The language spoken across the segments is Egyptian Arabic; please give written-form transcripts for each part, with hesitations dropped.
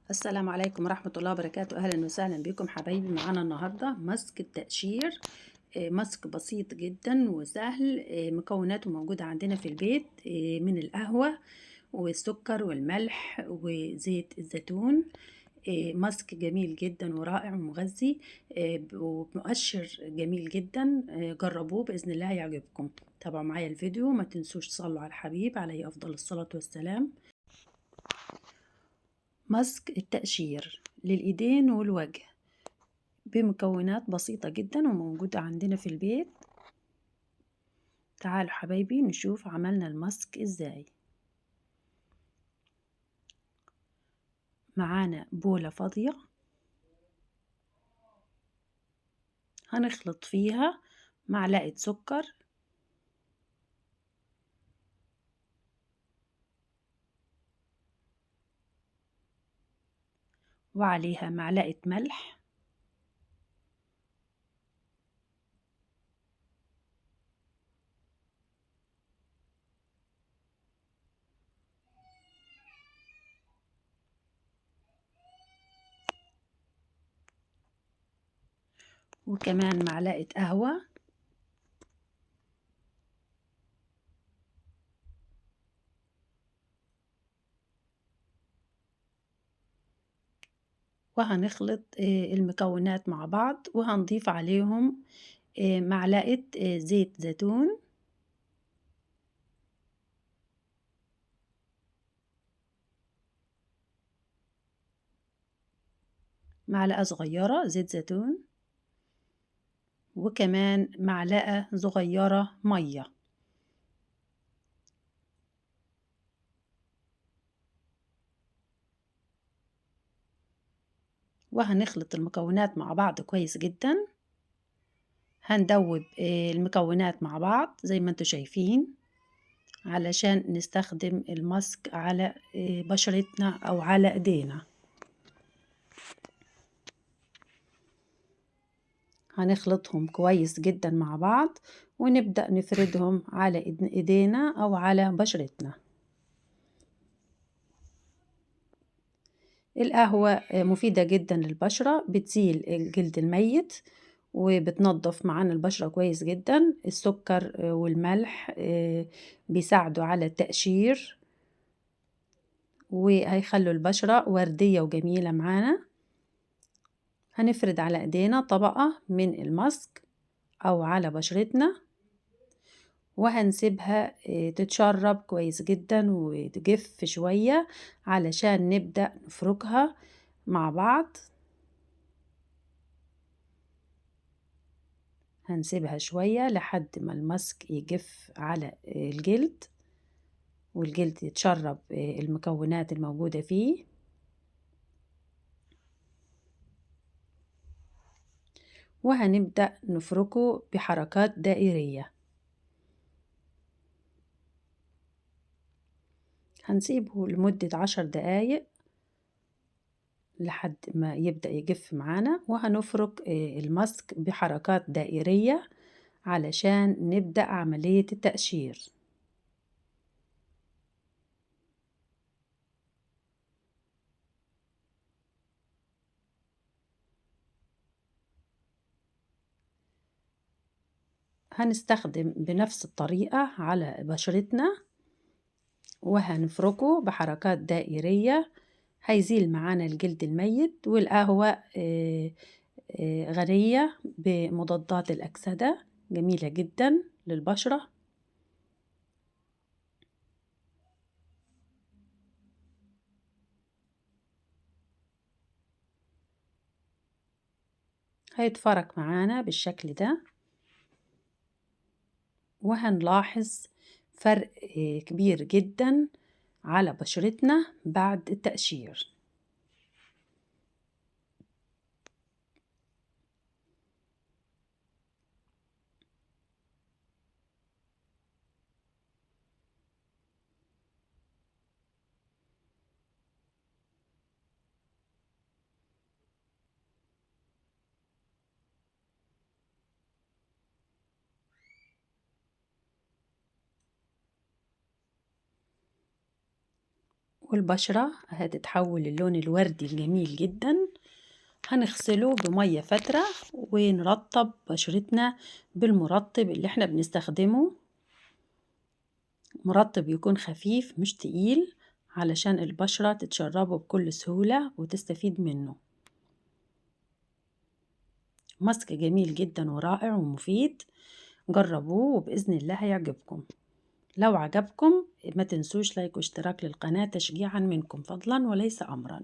السلام عليكم ورحمة الله وبركاته. أهلا وسهلا بكم حبايبي. معانا النهاردة ماسك التقشير، ماسك بسيط جدا وسهل، مكوناته موجودة عندنا في البيت، من القهوة والسكر والملح وزيت الزيتون. ماسك جميل جدا ورائع ومغذي، ومؤشر جميل جدا. جربوه بإذن الله هيعجبكم. تابعوا معايا الفيديو، ما تنسوش تصلوا على الحبيب عليه أفضل الصلاة والسلام. ماسك التقشير للإيدين والوجه بمكونات بسيطة جدا وموجودة عندنا في البيت. تعالوا حبايبي نشوف عملنا الماسك ازاي. معانا بولة فاضية هنخلط فيها معلقة سكر، وعليها معلقة ملح، وكمان معلقة قهوة، وهنخلط المكونات مع بعض، وهنضيف عليهم معلقة زيت زيتون، معلقة صغيرة زيت زيتون، وكمان معلقة صغيرة مية. وهنخلط المكونات مع بعض كويس جدا. هندوب المكونات مع بعض زي ما انتم شايفين علشان نستخدم الماسك على بشرتنا او على ايدينا. هنخلطهم كويس جدا مع بعض ونبدأ نفردهم على ايدينا او على بشرتنا. القهوة مفيدة جدا للبشرة، بتزيل الجلد الميت وبتنظف معانا البشرة كويس جدا. السكر والملح بيساعدوا على التقشير وهيخلوا البشرة وردية وجميلة معانا. هنفرد على ايدينا طبقة من الماسك او على بشرتنا، وهنسيبها تتشرب كويس جدا وتجف شوية علشان نبدأ نفركها مع بعض. هنسيبها شوية لحد ما الماسك يجف على الجلد والجلد يتشرب المكونات الموجودة فيه. وهنبدأ نفركه بحركات دائرية. هنسيبه لمدة 10 دقايق لحد ما يبدأ يجف معانا، وهنفرك الماسك بحركات دائرية علشان نبدأ عملية التقشير. هنستخدم بنفس الطريقة على بشرتنا وهنفركه بحركات دائرية. هيزيل معانا الجلد الميت. والقهوة غنية بمضادات الأكسدة، جميلة جدا للبشرة. هيتفرك معانا بالشكل ده، وهنلاحظ فرق كبير جدا على بشرتنا بعد التقشير. والبشرة هتتحول للون الوردي الجميل جدا. هنغسله بمية فترة ونرطب بشرتنا بالمرطب اللي احنا بنستخدمه، مرطب يكون خفيف مش تقيل علشان البشرة تتشربه بكل سهولة وتستفيد منه. ماسك جميل جدا ورائع ومفيد، جربوه وبإذن الله هيعجبكم. لو عجبكم ما تنسوش like واشتراك للقناة تشجيعا منكم فضلا وليس أمرا.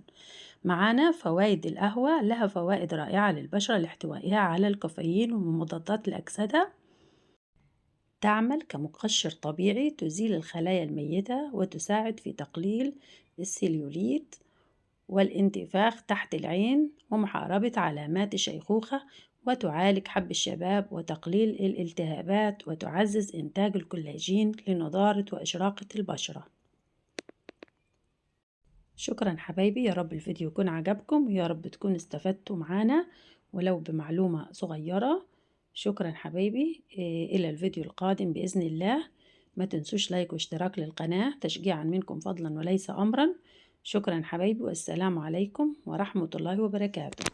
معانا فوائد القهوة، لها فوائد رائعة للبشرة لاحتوائها على الكافيين ومضادات الأكسدة. تعمل كمقشر طبيعي، تزيل الخلايا الميتة وتساعد في تقليل السليوليت والانتفاخ تحت العين ومحاربة علامات الشيخوخة، وتعالج حب الشباب وتقليل الالتهابات، وتعزز إنتاج الكولاجين لنضارة وإشراقة البشرة. شكرا حبايبي، يا رب الفيديو يكون عجبكم ويا رب تكون استفدتوا معانا ولو بمعلومة صغيرة. شكرا حبايبي، إلى الفيديو القادم بإذن الله. ما تنسوش like واشتراك للقناة تشجيعا منكم فضلا وليس أمرا. شكرا حبايبي، والسلام عليكم ورحمة الله وبركاته.